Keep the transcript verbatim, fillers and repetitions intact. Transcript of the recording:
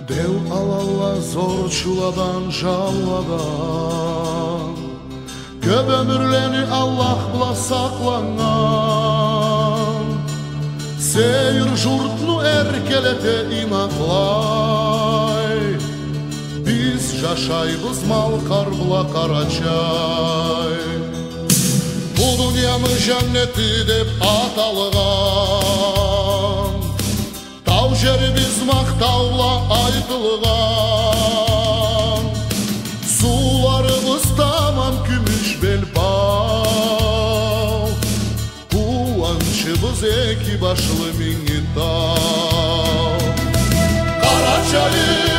Деу алалла зорчуладан, жауладан, кёп ёмюрлени Аллах бла сакъланнган. Сейир журтну эркелете инакълай. Биз жашайбыз Малкъар бла Къарачай. Бу дунияны жаннети деп аталгъан. Тау жерибиз махтау бла айтылгъан. Сууларыбыз тамам кюмюш белбау. Къууанчыбыз эки башлы Минги тау. Къарачайым,